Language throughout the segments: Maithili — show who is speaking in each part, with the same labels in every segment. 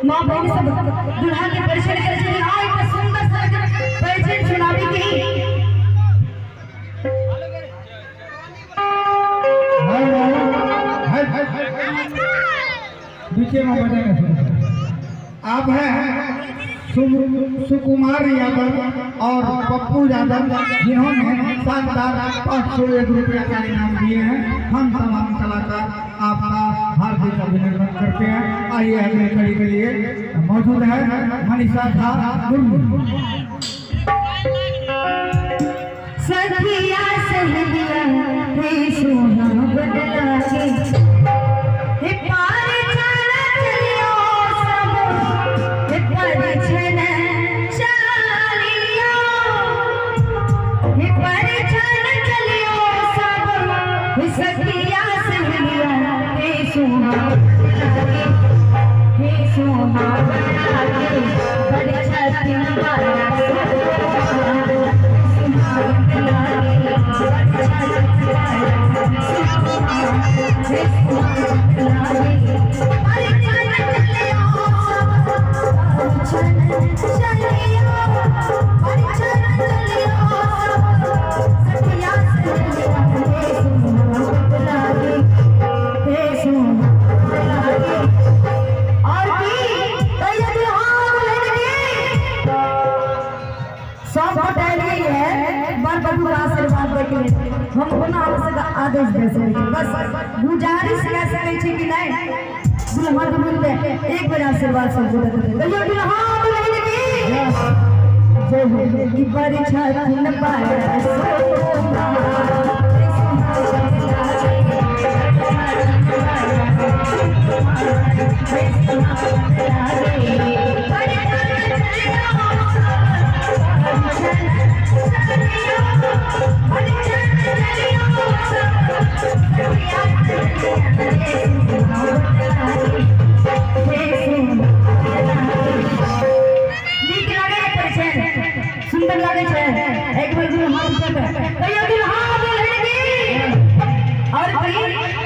Speaker 1: माँ बहन सब दुल्हा के परिचय करे छथिन। आ एक सुंदर सा परिचय सुनाबी के
Speaker 2: बीचे में बजाना शुरू। आप हैं सुकुमार यादव और पप्पू यादव, जिन्होंने शानदार 501 रुपया का इनाम दिए हैं। हम तमाम कलाकार आपका हार्दिक अभिनंदन करते हैं। आइए अगले कड़ी के लिए मौजूद है मनीषा झा मुर्मू।
Speaker 1: सखिया सहेलिया हे सुहावन लागे, हे पार चल चलियो सब, हे पर छन चलियो, हे पर छन चलियो सब, हे सखिया सहेलिया हे सुहावन लागे, हे सुहावन लागे, बड़ छथिन बारा हम कोना हमसे आदेश दे सकै छी, बस गुजारिश कह सकै छी कि नहीं दुल्हा दुल्हन के एक बेर आशीर्वाद सबको दे देते। कहियो दुल्हा दुल्हन की जय हो। कि बड़ी छथिन बारा सोना सुंदर लगे छै। एक बेर दुनू हाथ ऊपर कर कहियो दुल्हा दुल्हन की। और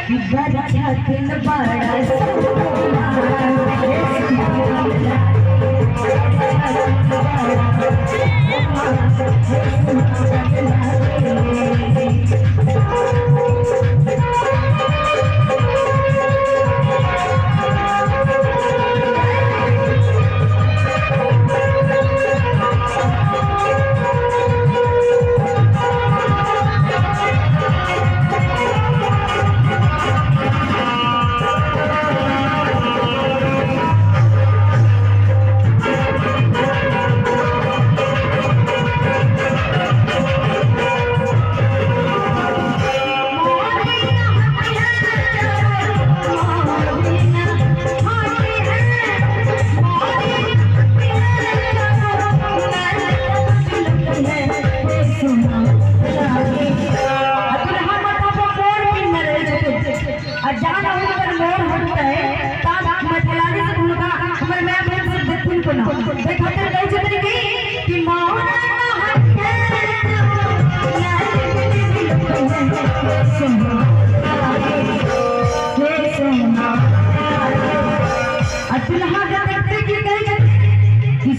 Speaker 1: की बरछा दिन बड़ा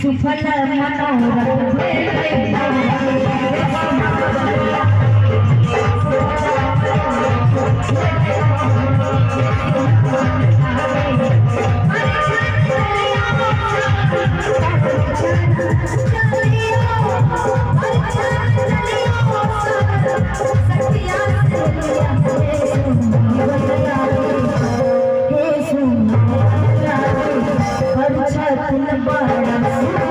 Speaker 1: सुफल मनोरथ बड़ा।